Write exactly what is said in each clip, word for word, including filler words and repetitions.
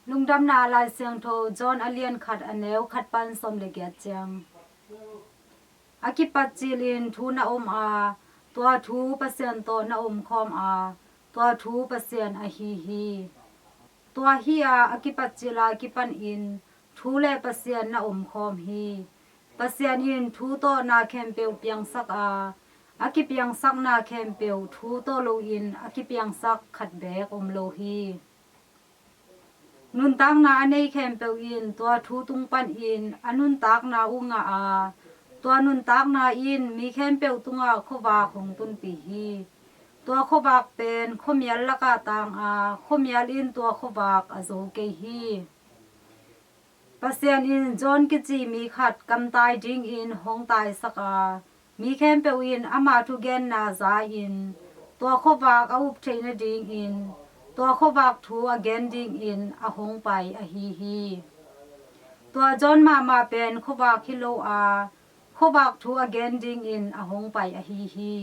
Lungdamna Lai Siangtho John a lian khat, a neu khat pan sawm le giat ciang. A kipat cilin thu na om a, tua thu Pasian tawh na omkhawm a, tua thu Pasian ahi hi. Tua hi a, a kipat cila kipanin thu le Pasian na omkhawm hi. Pasian in thu tawh na khempeuh piangsak a, a kipiangsak na khempeuh thu tawh loin a kipiangsak khat beek om lo hi. Nuntakna a nei khempeuh in tua thu tung panin a nuntakna uh ngah a, tua nuntakna in mi khempeuh tungah khuavak hong tunpih hi. Tua khuavak pen khuamial lakah tang a, khuamial in tua khuavak a zo kei hi. Pasian in John kici mi khat kamtai dingin hong taisak a, mi khempeuh in ama thugenna za-in tua khuavak a up theih nadingin tua khuavak thu a gen dingin a hong pai ahi hi. Tua John mahmah pen khuavak hi lo a, khuavak thu a gen dingin a hong pai ahi hi.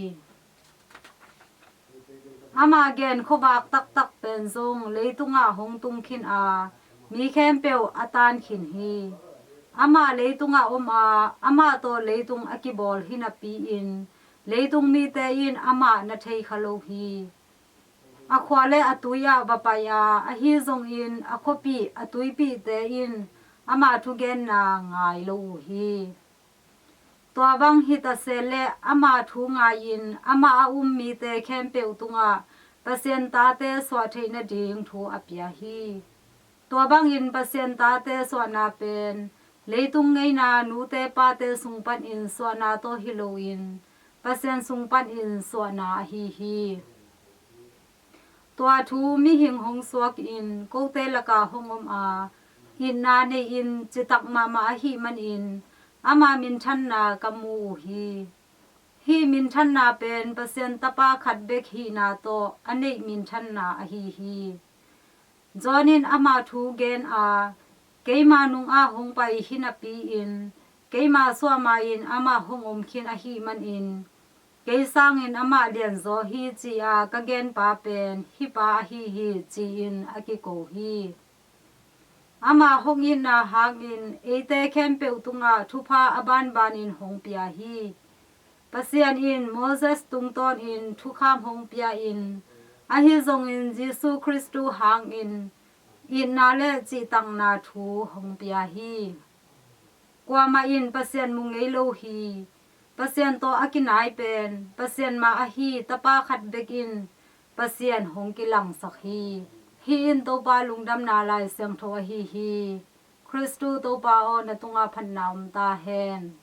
Ama gen khuavak taktak pen zong leitungah hong tung khin a, mi khempeuh a tan khin hi. Amah leitungah om a, amah tawh leitung a kibawl hi napi-in leitung mite in amah na thei kha lo hi. A khua le a tui ah va pai a, ahi zongin a khuapih a tuipihte in ama thugenna ngai lo uh hi. Tua bang hi ta se leh ama thu ngai-in amah a um mite khempeuh tungah Pasian tate suah theih nading thu a pia hi. Tua bangin Pasian tate suahna pen leitung ngeina nute pate sung panin suahna tawh hi loin Pasian sung panin suahna ahi hi. Tua thu mihing hong suakin kote lakah hong om a, itna nei-in citak mahmah ahih manin ama minthanna ka mu uh hi. Hih minthanna pen Pasian Tapa khat bek hihna tawh a neih minthanna ahi hi. John in ama thu gen a, keima nungah hong pai hi napi-in keima suahma-in amah hong om khin ahih manin kei sangin amah lianzaw hi ci-a ka genpa pen hih pa ahi hi, ci-in a kiko hi. Ama hong itna hangin eite khempeuh tungah thupha a banbanin hong pia hi. Pasian in Moses tungtawnin thukham hong pia-in, ahi zongin Jesuh Khristu hangin itna le cihtakna thu hong pia hi. Kuamah in Pasian mu ngei lo hi. Pasian tawh a kinai pen Pasian mah ahi Tapa khat bek in Pasian hong kilangsak hi. Hih in Topa Lungdamna Lai Siangtho ahi hi. Khristu Topa aw, na tungah phatna om ta hen.